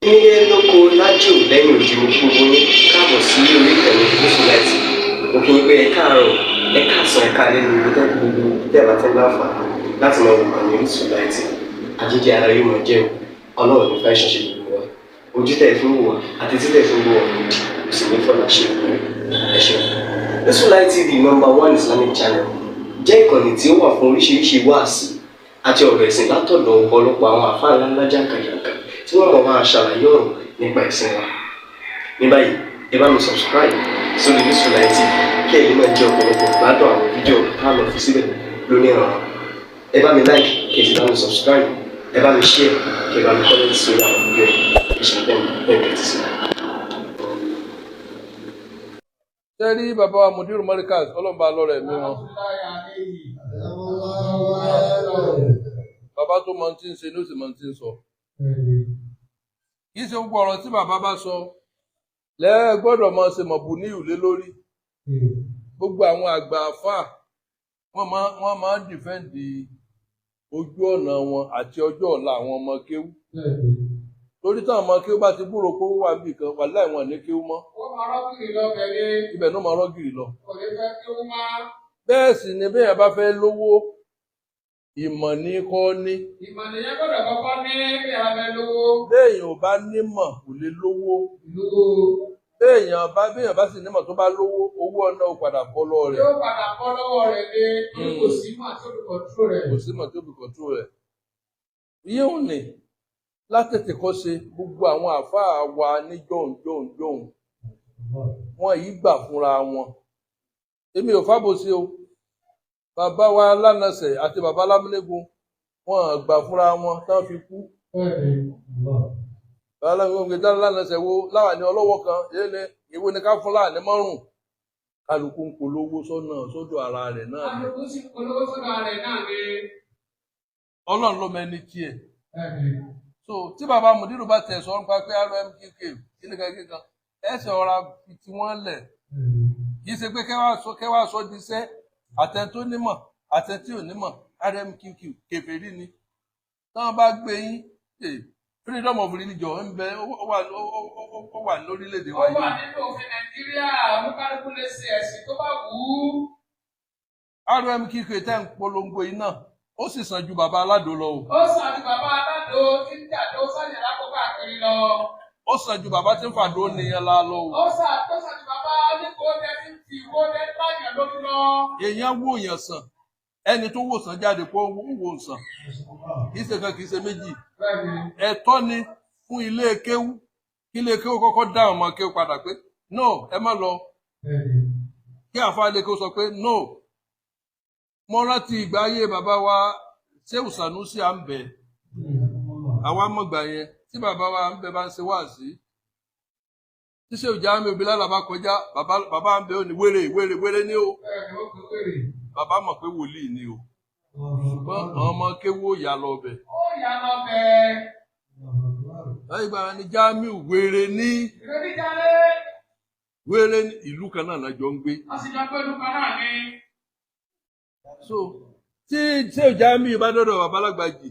Nílé lóko lájò lẹ́yìn odi, mo kí gbogbo yín káàbọ̀ sí orí ìkànnì Gúúsù Láìtì. Mo kí yín pé ẹ káàárọ̀, ẹ káàsán, ẹ káalẹ́ ní ibi tẹ́ gbogbo tẹ́ bá tẹ́ láǹfààní láti máa wò kàn ní Orísun Láìtì. Àjíjẹ ara yóò máa jẹun. Ọlọ́run ní fẹ́ ṣẹṣẹ gbogbo wa. Ojú tẹ́ fi ń wò wá àti tí tẹ́ fi ń wò wá lòdì kò sì ní fọlá ṣe ìpínlẹ̀. Ẹ ṣeun. Orísun Light TV, number one Islamic channel, jẹ́ ìkànnì tí ó wà fún oríṣiríṣi wáàsí àti ọ̀rọ̀ ẹ̀sìn látọ̀dọ̀ ọ̀pọ̀lọpọ̀ àwọn àfáà ńláńlá jàǹkàjàǹkà tí wọ́n mọ̀ máa ṣàlàyé ọ̀rọ̀ nípa ẹ̀sìn wa. Ní báyìí, ẹ bá mi subscribe sórí Orísun Light TV kí ẹ lè máa jẹ ọ̀pọ̀lọpọ̀ gbádùn àwọn fídíò tá a lọ fi síbẹ̀ lónìí ọ̀rọ̀. Ẹ bá mi like, kí ẹ sì bá mi subscribe, ẹ bá mi share, kí ẹ bá mi comment sórí àwọn fídíò yìí. Ẹ ṣe bẹ́ẹ̀ bẹ́ẹ̀ tẹ́tí sí. Tẹ́rí bàbá wa Mudiru Markaz, ọlọ́mọba lọ́rọ̀ ẹ̀mí wọn. Bàbá tó mọ tí ń ṣe ló sì mọ tí ń sọ. Kì í ṣe gbogbo ọ̀rọ̀ tí bàbá bá sọ lẹ́ẹ̀ gbọ́dọ̀ mọ ṣe mọ̀bù ní ìlé lórí. Gbogbo àwọn àgbà àfáà wọ́n máa ń defend ojú ọ̀nà wọn àti ọjọ́ ọ̀la àwọn ọmọ kéwú. Torí táwọn ọmọ kéwú bá ti gbúrò kó wà níbì kan, wà láì wọn ní kéwú mọ́. Ó máa rọ́gìrì lọ bẹ̀rẹ̀. Ibẹ̀ ló máa rọ́gìrì lọ. Kò ní fẹ́ kí ó máa. Bẹ́ẹ̀ sì ni béèyàn bá fẹ́ lówó, ìmọ̀ ní kọ́ ní. Ìmọ̀ nìyẹn gbọ́dọ̀ kọ́kọ́ ní bí a fẹ́ lówó. Béèyàn ò bá nímọ̀, kò lè lówó. Lówó. Béèyàn bá sì nímọ̀ tó bá lówó, owó ọ̀nà ò padà bọ́ lọ́wọ́ rẹ̀. Yóò padà bọ́ lọ́wọ́ rẹ̀ ní torí kò sí mọ̀ tó fi control rẹ̀. Kò sí mọ̀ tó fi control rẹ̀. Yíò ní látètè kọ́ ṣe gbogbo àwọn àáfàá wa ní jọ̀hún jọ̀hún jọ̀hún. Wọn yìí gbà fúnra wọn. Èmi ò fábòsí o. Bàbá wa Lánàṣẹ̀ àti bàbá Lámúlégun, wọn gbà fúnra wọn tán fi kú. Bàbá Lámúlégun gbé Lánàṣẹ̀ wo láwà ní ọlọ́wọ́ kan, èyí ni ìwé ni ká fún láàní mọ́rùn. Kálukú ń polówó sọ́nà sọ́dọ̀ ara rẹ̀ náà ni. Kálukú sì polówó sọ́dọ̀ ara rẹ̀ náà ni. Ọlọ́run ló mẹni tiẹ̀. So tí bàbá Mùdírù bá tẹ̀ sọ nípa pé RMQK kíníkan kíkan, ẹsẹ̀ ọ̀ra fi tí wọ́n lẹ̀. Kì í ṣe pé kẹwàá sọ di iṣẹ́ àtẹ tó nímọ̀ àtẹ tí ò nímọ̀, RMQQ kèfèrí ni. Táwọn bá gbé yín, freedom of religion ń bẹ, ó wà lórílẹ̀‐èdè Ó wa wà yìí. nínú òfin Nàìjíríà, olúkálùkù lè ṣe ẹ̀sìn tó bá wù ú. RMQK tẹ́ ń polongo yìí náà, ó sì sàn ju bàbá aládò lọ o. Ó sàn ju bàbá aládò tí ń jà tó sàyàn lákòókò àkiri lọ. Ó sàn ju bàbá tí ń fàdó níyan la lọ o. Ó sàn ju bàbá oníkóódé tí ń fi ìwóde láyàn lórí lọ. Èèyàn wò yàn sàn, ẹni tó wò sàn jáde kó ń wò sàn, kì í ṣe kan, kì í ṣe méjì. Ẹ̀tọ́ ni fún ilé kéwú kí ilé kéwú kọ́kọ́ dá ọmọ kéwú padà pé no, ẹ má lọ, kí àfa ilé kéwú sọ pé no. Mo rántí ìgbà ayé bàbá wa Ṣéhù Sànúsì, à ń bẹ àwa mọ̀gbà yẹn tí bàbá wa ń bẹ bá ń ṣe wáàsí, tí Ṣéhù Jamiu Bilal bá kọjá, bàbá ń bẹ ó ní wéré wéré wéré ní o. Bẹ́ẹ̀ni, ó kò wéré. Bàbá mọ̀ pé wòlíì ni o, ṣùgbọ́n àwọn ọmọ kéwú ò yà lọ bẹ̀. Ó yà lọ bẹ́ẹ̀. Láyé ìgbà ni Jamiu wéré ní Ìròníjàre. wéré ní ìlú kan náà lájọ ń gbé. Wọ́n sì jọ pé olùkọ́ náà ni. So tí Ṣéhù Jamiu bá dọ́dọ̀ bàbá Lágbàjì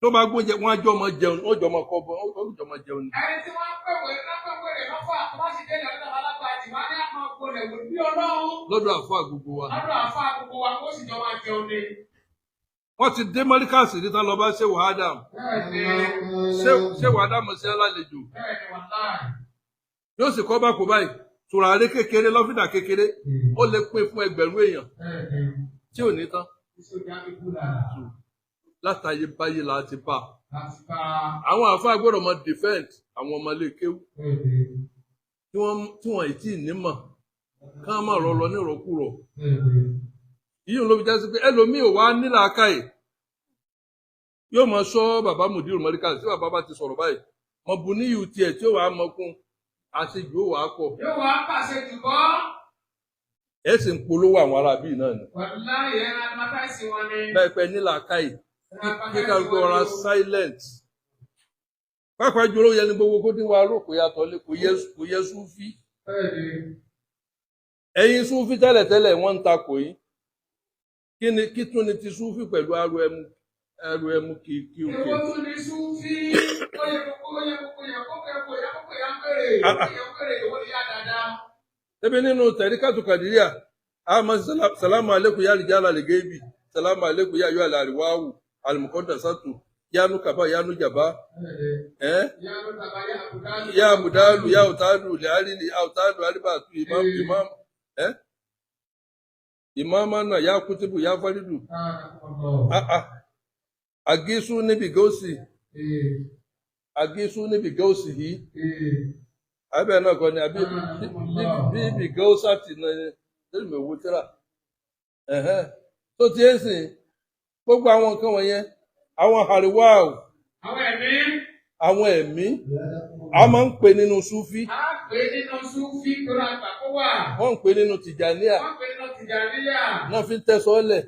tó bá gbóúnjẹ, wọn á jọ ọmọ jẹun, wọn jọ ọmọ kọ bọ, wọn jọ ọmọ jẹun ni. Ẹni tí wọ́n ń pè wèrè náà pè wèrè lọ́fà tó bá sì dé lọ́dọ̀ alágbàjì, wọ́n á ní àmọ́ gbolẹ̀ wò bí Ọlọ́run. Lọ́dọ̀ àfọ gbogbo wa. Lọ́dọ̀ àfa gbogbo wa kó sì jọ máa jẹun ni. Wọ́n ti dé Mọ́ríkàsì níta lọ bá Ṣéhù Adam. Ṣéhù Adam ṣe lálejò. Bẹ́ẹ̀ni, wàláì. Yóò sì kọ́ bá kó báyìí, tùràrí kékeré, lọ́fíńdà kékeré, ó lè pín fún 1,000 èèyàn tí ò ní tán. Látàyè báyìí la ti bá Láti bá. Àwọn àáfàá gbọ́dọ̀ mọ defend àwọn ọmọ ilé kéwú tí wọ́n ì tí ì nímọ̀ ká má rọ lọ nírọ̀kúrọ̀. Yíyún ló fi já sí pé ẹlòmíì ò wá nílàákàyè, yóò máa sọ bàbá Mùdírù Mọ́ríkà tí bàbá bá ti sọ̀rọ̀ báyìí, mọ bu níyù tiẹ̀ tí ó wàá mọkún àṣejù ó wàá pọ̀. Yóò wá pàṣẹ jùbọ́. Ẹ sì ń polówó àwọn arábí náà ni. Wàláì, ẹ̀ advertise wọn ni. Báyìí pé nílàákàyè kí kálukú ọ̀rá silent, pápá jùlọ yẹn ní gbogbo kó dín wa rò kó yàtọ̀ lé kò yẹ súfí. Ẹ̀yin súfí tẹ́lẹ̀tẹ́lẹ̀ wọ́n ń takò yín. Kí ni kí tún ni ti súfí pẹ̀lú aró ẹmu kí òkè? Èwo tún ni súfí? Ó Ebi nínú tẹ̀ríkàtù Kàdíríà, a máa ṣe salamu alaikum ya rijala al-gaibi, salamu alaikum ya ayyuhal arwahu, al-muqaddasatu, ya nukaba, ya nujaba, ya mudalu, ya utadu, li'alili, autadu, alibatu, imam, imam, imamana, ya kutibu, ya faridu. Agisu níbi gausi, agisu níbi gausi yìí. Abẹ́ náà kọ́ ni àbí bíbí gausa ti na lórí mi owó tíra. Tó ti ń sìn, gbogbo àwọn nǹkan wọ̀nyẹn, àwọn àríwá o, àwọn ẹ̀mí, a máa ń pè nínú Súfí. Wọ́n ń pè nínú Tìjàníà. Náà fi ń tẹ́sọ́ lẹ̀.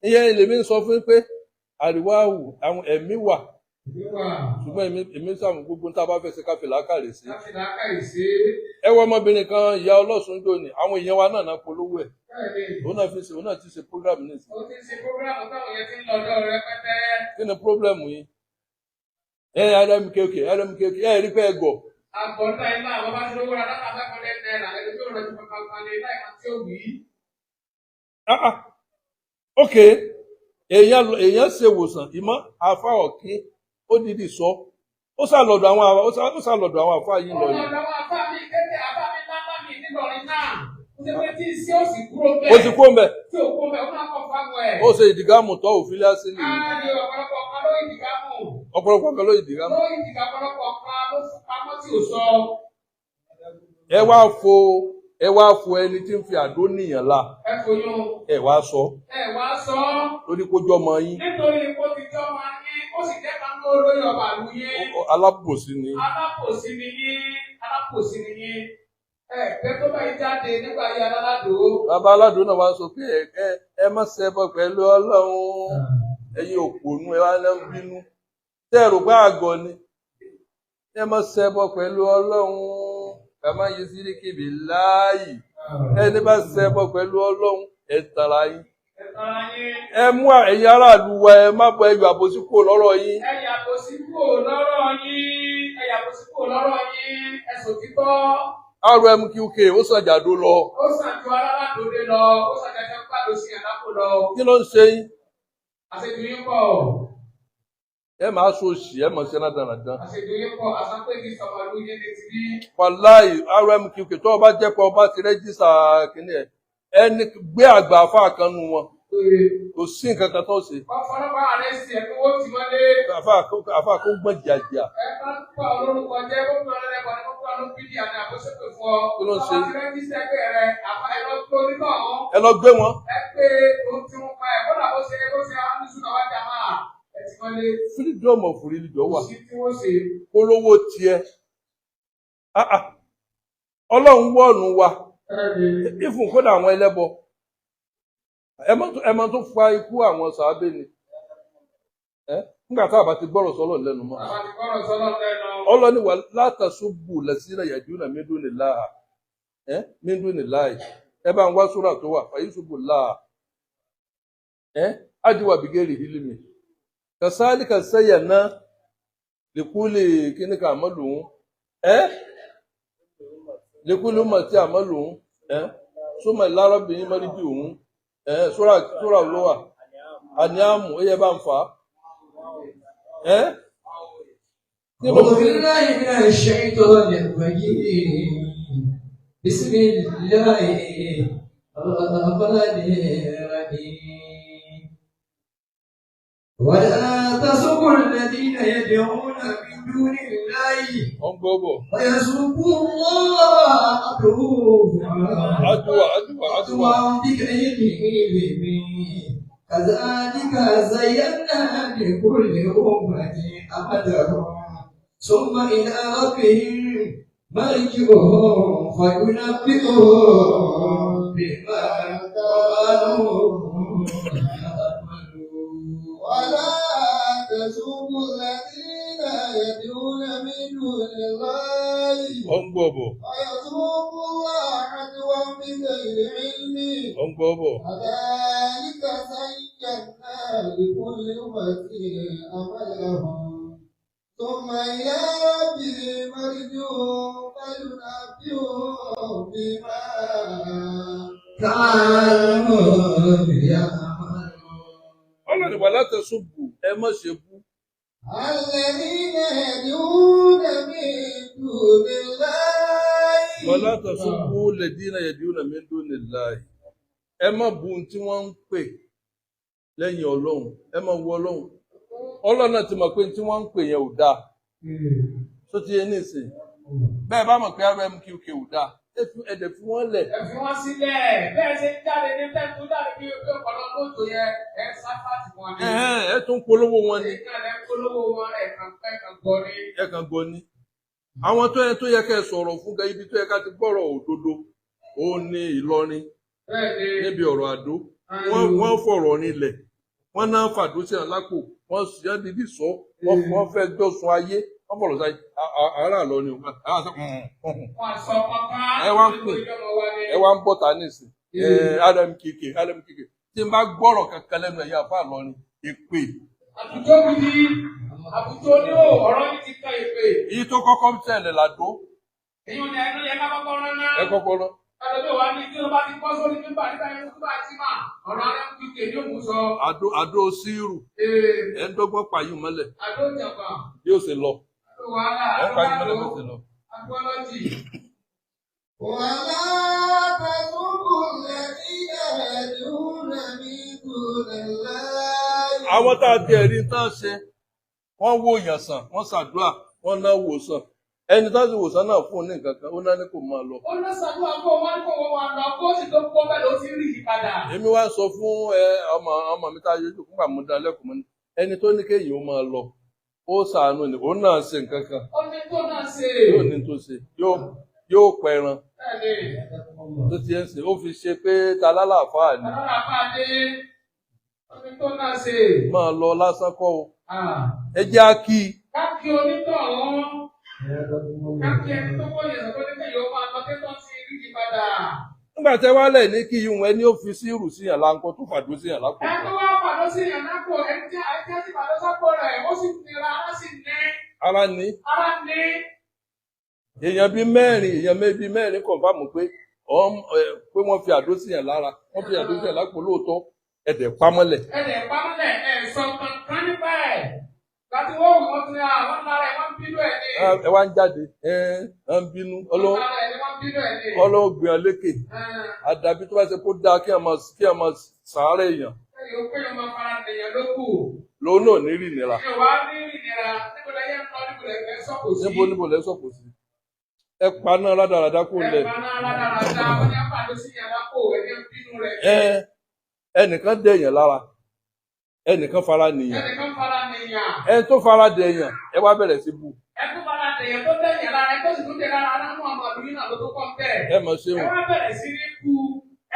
Ìyẹn lèmi ń sọ fún pé àríwá o, àwọn ẹ̀mí wà. Ṣùgbọ́n èmi sàmù gbogbo tá a bá fẹ́ ṣe ká fi làákàrè sí. Ẹ wọ ọmọbìnrin kan, ìyá ọlọ́sùn jò ní, àwọn èèyàn wa náà náà polówó ẹ̀. Òun náà fi ṣe, òun náà ti ṣe program ní ìsìn. Kí ni problem yìí? Ẹ RMKK, RMKK, ẹ rí pé ẹ gọ̀. Ok, èèyàn ṣe wòsàn, ìmọ̀ àfa ọ̀kín, ó dìdì sọ, ó sàlọ̀dọ̀ àwọn àfa yìí lọ yìí. Ó ti kó mbẹ. Ó ṣe ìdìgámù tọ́ òfin lásìlì. Ọ̀pọ̀lọpọ̀ kan ló ìdìgámù. Ẹ wá fo ẹni tí ń fi àdó nìyàn la. Ẹ wá sọ. Lórí kó jọmọ yín. Nítorí kó ti jọmọ yín, ó sì jẹ́ ká ló lórí ọba àlù yín. Alábòsí ni. Alábòsí ni yín. Alábòsí ni yín. Ẹ pé tó bá yín jáde nígbà ayé alálàdó. Bàbá aládùn náà wá sọ pé ẹ má ṣẹbọ pẹ̀lú Ọlọ́run. Ẹ̀yin òpònú ẹ wá lọ bínú. Tẹ́ ẹ rò pé àgọ́ ni. Ẹ má ṣẹbọ pẹ̀lú Ọlọ́run. Kàmá yìí síríkì bí láàyè. Ẹni bá ṣẹbọ pẹ̀lú Ọlọ́run, ẹ tara yín. Ẹ mú ẹ̀yin aráàlú wa, ẹ má bọ ẹyọ àbòsí kúrò lọ́rọ̀ yín. Ẹ yàbòsí kúrò lọ́rọ̀ yín. Ẹ yàbòsí kúrò lọ́rọ̀ yín. Ẹ sòtítọ́. RMQK ó sàjàdó lọ. Ó sàjò alálàdóde lọ. Ó sàjàjọ pàdó sí àdápò lọ. Kí ló ń ṣe yín? Àṣejù yín pọ̀. Ẹ máa so òṣì, ẹ mọ̀ sí ẹ̀rọ dandan. Àṣejù yín pọ̀, àṣàpèjì sọ̀mọ̀lú yé létí rí. Wàláì RMQK tó o bá jẹ́ pé ọba ti rẹ́jísà kínní ẹ̀, ẹni gbé àgbà afá kan nu wọn. Kò sí nǹkan kan tó ṣe. Ọ̀pọ̀lọpọ̀ ààrẹ sì ẹ̀ owó ti wọlé. Àfa kó gbọ́n jàjà. Ẹ bá ń pa olórúkọ jẹ́ gbogbo ọlọ́lẹ́kọ̀ọ́ ní gbogbo ọlọ́pìdì àti àkóṣepè fún ọ. Kí ló ń ṣe? Ọba ti rẹ́jísà ẹgbẹ́ rẹ̀, àfa ẹ lọ gbé onítọ̀ ọ̀hún. Ẹ lọ gbé wọn. Ẹ pé ohun tí wọ́n pa ẹ̀ kódà bó ṣe alùsùn náà wá jà máa ẹ ti wọlé. Freedom of religion wà. Kò sí tí wọ́n ṣe. Polówó tiẹ̀. Ọlọ́run wọ̀ọ̀nù wa. Ìfún kódà àwọn ẹlẹ́bọ. Ẹ máa tó fa ikú àwọn sàábé ni. Nígbà tá a bá ti gbọ́rọ̀ sọ́lọ̀ lẹ́nu mọ́. Ọlọ́ni wà látàṣubù lẹ́sìnà yàdúnà mídúnì láì. Ẹ bá ń wá súrà tó wà, fàyíṣubù láà. Ájúwà bìgẹ́rì hílímì. Kàsálíkà sẹ́yà náà lèkúlè kíníkà àmọ́ lòun. Lèkúlè mọ̀ tí àmọ́ lòun. Súnmọ̀ ìlárọ̀bìnrin mọ́rídìí òun. Súrà ló wà. Àníàmù, ó yẹ bá ń fà á. أعوذ بالله من الشيطان الرجيم. بسم الله الرحمن الرحيم. ولا تسبوا الذين يدعون من دون الله ويسبوا الله عدوا بغير علم. كذلك زينا لكل أمة أملهم ثم إلى ربهم مرجعهم فينبئهم بما كانوا يعملون. ولا تسبوا الذين يدعون من دون الله ويسبوا الله عدوا بغير علم. كذلك زينا لكل أمة أملهم. ثم إلى ربهم مرجعهم فينبئهم بما كانوا يعملون. Ọlọ́run ní wala tasubbu, ẹ má ṣe bú. الذين يدعون من دون الله. Wala tasubbu alladhina yad'una min dunillahi. Ẹ má bu ohun tí wọ́n ń pè lẹ́yìn Ọlọ́run, ẹ má wo Ọlọ́run. Ọlọ́run náà ti mọ̀ pé tí wọ́n ń pè yẹn ò dáa. Tó ti yé nísìn. Bẹ́ẹ̀ bá mọ̀ pé RMQK ò dáa, ẹ dẹ̀ fi wọ́n lẹ̀. Ẹ fi wọ́n sílẹ̀. Bẹ́ẹ̀ ṣe ń jáde ní bẹ́ẹ̀ tó jáde bí pé ọ̀pọ̀lọpọ̀ lójó yẹn ẹ sáfàtì wọn ni. Ẹ̀hẹ́n, ẹ tún polówó wọn ni. Ìkan ẹ̀ polówó wọn ẹ̀kan ẹ̀kan gbọ́ ni. Ẹ kàn gbọ́ ni. Àwọn tó yẹ kẹ́ ẹ sọ̀rọ̀ fún gan, ibi tó yẹ ká ti gbọ́rọ̀ òdodo, ó ní Ìlọrin Bẹ́ẹ̀ ni. níbi ọ̀rọ̀ àdó. Wọ́n fọ̀rọ̀ nílẹ̀, wọ́n náà fàdó sí ẹ̀ lápò, wọ́n sì ẹ́ dídì sọ, wọ́n fẹ́ gbọ́sùn ayé, wọ́n fọ̀rọ̀ sáyé ará lọ ni. Wọ́n sọ kankan. Ẹ wá ń pè. Ẹ wá ń bọ̀ ta nísìn. RMKK RMKK tí n bá gbọ́rọ̀ kankan lẹ́nu ẹ̀yà àfa lọ ni èpè. Àbùjọ gidi, àbùjọ ní ò ọ̀rọ̀ yìí ti kan ìpè. Èyí tó kọ́kọ́ tẹ̀lé làdó. Èyí ò ní ẹnu yẹn ká kọ́kọ́ rán náà. Ẹ kọ́kọ́ rán. Ẹlòmíì wá ní tí ó bá ti kọ́ sórí pípa nígbà yẹn tó bá ti mà ọ̀rọ̀ RMKK ní òun sọ. Àdó sírù. Ẹ ń dọ́gbọ́n pààyàn mọ́lẹ̀. Àdó ìjàmbá. Bí ó ṣe lọ. Àdó wàhálà. Ẹ ń pààyàn mọ́lẹ̀ bí ó ṣe lọ. Àdó ọlọ́jì. ولا تسبوا الذين يدعون من دون الله. Àwọn tá a ti ẹ̀rí tán ṣe, wọ́n wò yàn sàn, wọ́n ṣàdúrà, wọ́n náà wò sàn. Ẹni tá a sì wòsàn náà fún un ní nǹkan kan, ó náà ní kò máa lọ. Ó lọ ṣàdúrà kó wọn ní kó wọn wà lọ, kó sì tó kó bẹ́ẹ̀ ló ti rí ìyípadà. Èmi wá sọ fún ẹ ọmọ mi tá a yọjú fún àmúdá lẹ́kùn mọ́ ni, ẹni tó ní kéèyàn ó máa lọ, ó ṣàánú ni, òun náà ṣe nǹkan kan. Ó ní tó náà ṣe. Yóò ní tó ṣe, yóò pẹran. Bẹ́ẹ̀ni. Tó ti ẹ̀ ń sè, ó fi ṣe pé ta lálàáfáà ni. Lálàáfáà dé, ó ní tó náà ṣe. Máa lọ lásán kọ́ o. Ẹ jẹ́ á kí i. Ká kí onítọ̀hún. Ká kí ẹni tó wọ́n yẹn sọ pé kéèyàn ó máa lọ tẹ́tọ́ sí rí ìyípadà. Nígbà tẹ́ wálẹ̀ ní kí ihun ẹni ó fi sírù sí yàn láńkọ tó fàdó sí yàn lápò. Ẹ tó wá fàdó sí yàn lápò, ẹni tí a ti fàdó sápò rẹ̀, ó sì nira, á sì ní. Ara ní. Ara ní. Èèyàn bíi mẹ́rin, èèyàn bíi mẹ́rin kọ̀ǹfàmù pé wọ́n fi àdó sí yàn lára, wọ́n fi àdó sí yàn lápò lóòótọ́, ẹ̀dẹ̀ pamọ́lẹ̀. Ẹ̀dẹ̀ pamọ́lẹ̀, ẹ̀ sọ kankan nípa ẹ̀. Láti wọ́n wò wọ́n ti àwọn lára ẹ̀ wọ́n bínú ẹ̀ ní. Ẹ wá ń jáde, ẹ ń bínú, ọlọ́wọ́ gbé ọ lékè. Àdàbí tó bá ṣe kó dáa kí ẹ máa sàárẹ̀ èèyàn. Lòun náà ní rí ìnira. Níbo níbo lẹ́ sọ̀kò sí? Ẹ paná rádaràdá kó lẹ̀. Ẹ paná rádaràdá, wọ́n ní àpàdé sí yàrá kó ẹni bínú rẹ̀. Ẹnìkan dẹ̀yàn lára, ẹnìkan fara nìyàn. Ẹnìkan fara nìyàn. Ẹni tó fara dẹ̀yàn, ẹ wá bẹ̀rẹ̀ sí bú. Ẹ tó fara dẹ̀yàn tó dẹ̀yàn lára, ẹ tó sì tún dẹ̀ lára, aláwọ̀ àwọn àdúgbò náà ló tó kọ́ bẹ́ẹ̀. Ẹ mọ̀ ṣé wọn. Ẹ wá bẹ̀rẹ̀ sí ní bú.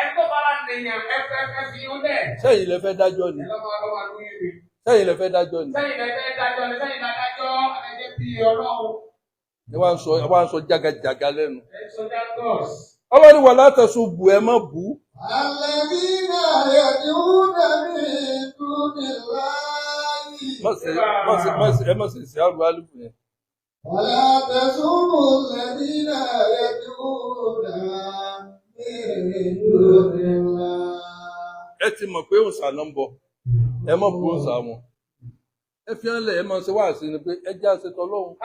Ẹ tó fara nìyàn, ẹ fẹ́ fi ó lẹ̀. Sẹ́yìn lẹ fẹ́ dájọ́ ni. Sẹ́yìn lẹ fẹ́ dájọ́ ni. Sẹ́yìn lẹ fẹ́ dájọ́ ni, sẹ́yìn lẹ dájọ́, ẹ jẹ́ bí Ọlọ́run. Ẹ wá ń sọ jágajàga lẹ́nu. Ẹ sọ jágọ́s. Ọlọ́run wà látẹ̀sùn bù ẹ má bù. Alladhina yad'una min dunillahi. Ẹ má ṣe ṣe àrùn àlùkù yẹn. Wala tasubbu alladhina yad'una min dunillahi. Ẹ ti mọ̀ pé òòṣà náà ń bọ̀, ẹ má bú òòṣà wọn. Ẹ fi hàn lẹ̀, ẹ máa ṣe wáàsí ni pé ẹ jẹ́ àṣetọ̀ Ọlọ́run.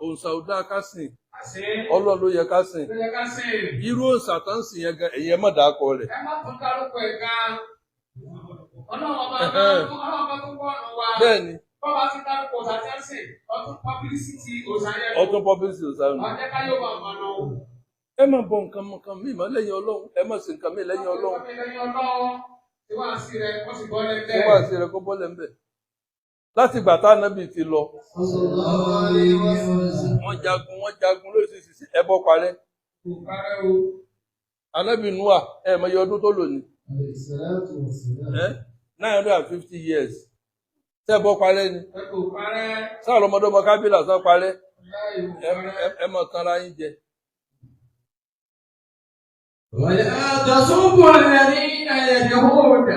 Òòṣà ò dáa ká sìn. Ọlọ́run ló yẹ ká sìn. Irú òòṣà tó ń sìn yẹn gan, ẹ̀yin ẹ má dàá kọ rẹ̀. Ẹ má tún dárúkọ ẹ̀ gan. Ọlọ́run ọba tó kọ́ ọ̀nà wa. Bẹ́ẹ̀ni. Bọ́ba ti dárúkọ òòṣà tí ń sìn, ọtún pọ́bílísìtì òòṣà yẹn. Ọtún pọ́bílísìtì òòṣà yẹn. Ọjọ́ ká yóò máa mọ̀ náà. Ẹ má bọ nǹkan nǹkan míì mọ́ lẹ́yìn Ọlọ́run, ẹ má sìn nǹkan míì lẹ́yìn Ọlọ́run. Tí wàá sí rẹ̀ kó sì bọ́lẹ̀ Tí wàá sí rẹ̀ kó bọ́lẹ̀ ńbẹ̀. Láti ìgbà tá ànábì ti lọ. Wọ́n jagun lóríṣiríṣi ẹbọ parẹ́. Ànábì Nóà ẹ mọ iye ọdún tó lò ní. 950 years. Ṣé ẹbọ parẹ́ ni? Sáà lọmọdọ́mọ kábílà sá parẹ́. Ẹ mọ̀ tanra yín jẹ. ولا تسبوا الذين يدعون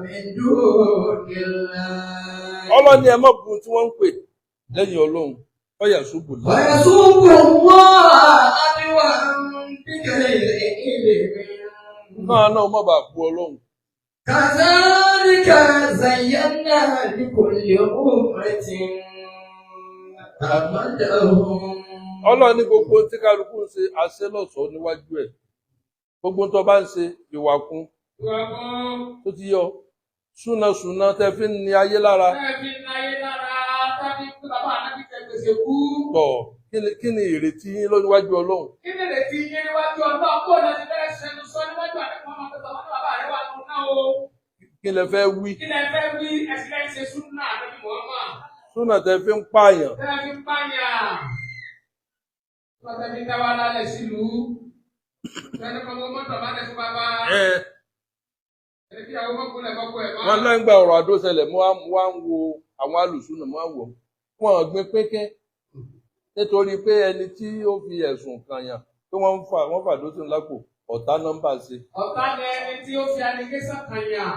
من دون الله. Ọlọ́ni ẹ má bu tí wọ́n ń pè. lẹ́yìn Ọlọ́run ọyà ṣubú lọ. ويسوق الله عدوا بغير علم Náà náà má bàa bu Ọlọ́run. كذلك زينا لكل أمة عملهم. Ọlọ́run ní gbogbo tí kálukú ń ṣe àṣẹ lọ́sọ̀ọ́ níwájú ẹ̀. Gbogbo tó bá ń ṣe ìwà kún Ìwà kan. tó ti yọ súnasúná tẹ fi ń ni ayé lára. Tẹ́ fi ń ayé lára, tẹ́ fi ń pé bàbá ànábì tẹ gbèsè kú. Tọ̀ kí ni ìrètí yín lọ́wájú Ọlọ́run? Kí ni ìrètí yín níwájú Ọlọ́run? Kó o lọ sí fẹ́ sẹnu sọ níwájú àdéhùn ọmọ pé bàbá ní bàbá rẹ wà nù náà o. Kí lẹ fẹ́ wí? Kí lẹ fẹ́ wí? Ẹ̀sìn lẹ́yìn ṣe súnà ànábì Muhammad. Súnà tẹ fi ń pààyàn. Tẹ́ fi ń pààyàn. Wọ́n tẹ́ fi dá wa lálẹ́ sílùú. Tẹ́ni kọ́ mọ́ mọ́tò bá lẹ̀ fún bàbá. Ẹ Ẹni kí àwọn ọmọkùnrin ẹ̀kọ́ ẹ̀ máa. wọn lẹ́ngbà ọ̀rọ̀ àdó ṣẹlẹ̀ mo wá ń wo àwọn alùsùnà mo wá ń wò wọn ò gbin pínpín nítorí pé ẹni tí ó fi ẹ̀sùn kànyàn pé wọ́n ń fà wọ́n fàdó sí lápò ọ̀tá nọ́mbà ṣe. Ọ̀tá ni ẹni tí ó fi allegation kan yàn.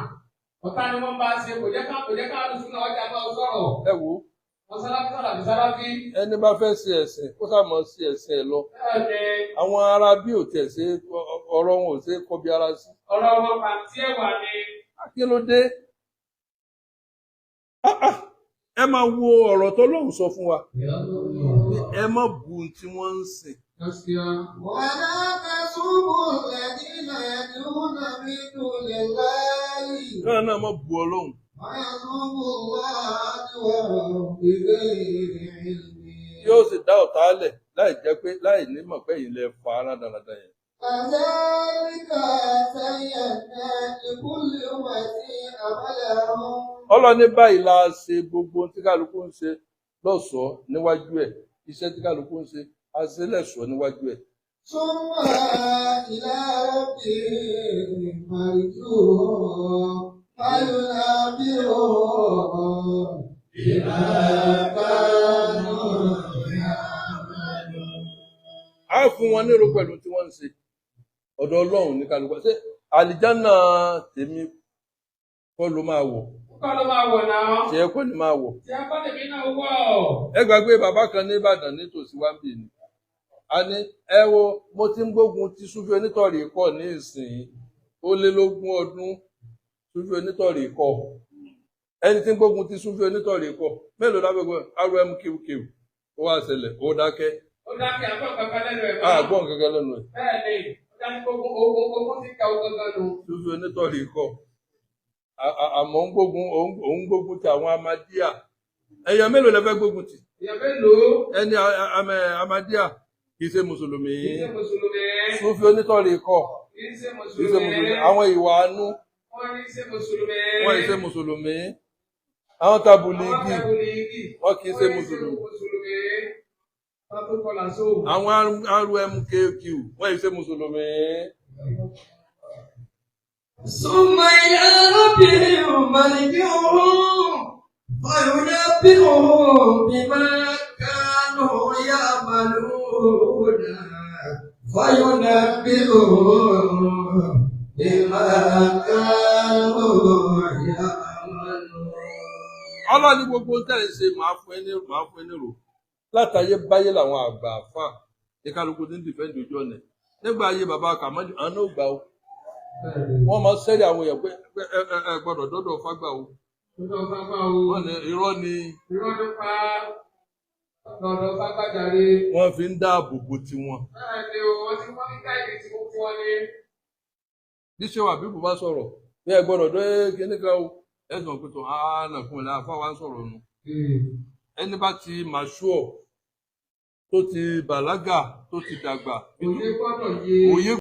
Ọ̀tá ni wọ́n bá ṣe kò jẹ́ ká kò jẹ́ ká alùsùn náà ọjà máa sọ̀rọ̀. Ẹ wo Wọ́n sáláfí sáláfí sáláfí. ẹni bá fẹ́ ṣe ẹ̀sìn kó sáà mọ̀ ṣe ẹ̀sìn ẹ̀ lọ. Bẹ́ẹ̀ ni Àwọn ará bí ò tiẹ̀ ṣe ọ̀rọ̀ wọn ò ṣe é kọbi ara sí. ọ̀rọ̀ wọn pàǹtí ẹ̀wà ni. Kí ló dé? Ah, ah. Ẹ máa wo ọ̀rọ̀ tó lóun sọ fún wa. Ẹ má bu ohun tí wọ́n ń sìn. ولا تسبوا الذين يدعون من دون الله Káà náà má bu Ọlọ́run. ويسبوا الله عدوا بغير علم. Yóò sì dá ọ̀tá lẹ̀ láì jẹ́ pé láì ní mọ̀ pé ilẹ̀ fa rádaràda yẹn. كذلك زينا لكل أمة عملهم. Ọlọ́run ní báyìí la ṣe gbogbo ohun tí kálukú ń ṣe lọ́ṣọ̀ọ́ níwájú ẹ̀. Iṣẹ́ tí kálukú ń ṣe a ṣe lẹ́ṣọ̀ọ́ níwájú ẹ̀. ثم إلى ربهم مرجعهم فينبئهم بما كانوا يعملون. Á fún wọn nírò pẹ̀lú tí wọ́n ń ṣe. Ọ̀dọ̀ Ọlọ́run ní kálukú. Ṣé àlìjánà tèmi kọ́ ló máa wọ̀? Kọ́ ló máa wọ̀ náà. Ṣé ẹ kọ́ ni máa wọ̀? Tí a kọ́ lèmi náà wọ̀. Ẹ gbàgbé bàbá kan ní Ìbàdàn nítòsí wá ń bì ní. A ní ẹ wo mo ti ń gbógun ti Súfì onítọ̀rì kọ̀ ní ìsìn ó lé lógún ọdún Súfì onítọ̀rì kọ̀. Ẹni tí ń gbógun ti Súfì onítọ̀rì kọ̀ mélòó lábẹ́gbẹ́ RMQQ ó wá ṣẹlẹ̀ ó dákẹ́. Ó dákẹ́ àgbọ̀n kankan lẹ́nu ẹ̀ mọ́. Àgbọ̀n kankan lẹ́nu ẹ̀. Bẹ́ẹ̀ ni, ó dákẹ́ ogun ogun ogun ti ka ogun gan nù. Súfì onítọ̀rì kọ̀. Àmọ́ ń gbógun òun gbógun ti àwọn Amadíà. Ẹ̀yàn mélòó lẹ fẹ́ gbógun tì? Èèyàn mélòó? Ẹni Amadíà kì í ṣe Mùsùlùmí. Kì í ṣe Mùsùlùmí. Súfì onítọ̀rì kọ̀. Kì í ṣe Kì í ṣe Mùsùlùmí. Mùsùlùmí. Àwọn ìwà àánú Wọ́n ní ṣe Mùsùlùmí. wọ́n ì ṣe Mùsùlùmí. Àwọn tabuligi Àwọn tabuligi. wọ́n kì í ṣe Mùsùlùmí. Mùsùlùmí. Wọ́n tó kọlà sóò. Àwọn RMKQ wọ́n ì ṣe Mùsùlùmí. ثم إلى ربهم مرجعهم فينبئهم بما كانوا يعملون فينبئهم بما كانوا يعملون. Ọlọ́run ní gbogbo tẹ́ ẹ̀ ṣe máa fún ẹ ní máa fún ẹ ní rò. Látàyé báyé làwọn àgbà àfà ní kálukú ní dìfẹ́ǹdì ojú ọ̀nà. Nígbà ayé bàbá Kàmọ́dù, àwọn náà gbà ó. Wọ́n máa ń sẹ́rí àwọn èèyàn pé ẹ ẹ ẹ gbọ́dọ̀ dọ́dọ̀ fágbà o. Lọ́dọ̀ fagbá o. Wọ́n ní irọ́ ni Irọ́ ló pa lọ́dọ̀ fagbá jàre. wọ́n fi ń dáàbò bo tiwọn. Bẹ́ẹ̀ ni o, wọ́n ti wọ́n ní káyìí tí wọ́n fún ọ ní. Bí ṣé wà bíbù bá sọ̀rọ̀ bí ẹ gbọ́dọ̀ dé kíní kan o. Ẹ sọ pé tó hánà fún ẹ láàfáà wá ń sọ̀rọ̀ nù. Ẹni bá ti màṣúọ̀ tó ti bàlágà tó ti dàgbà Òye gbọ́dọ̀ yé. òye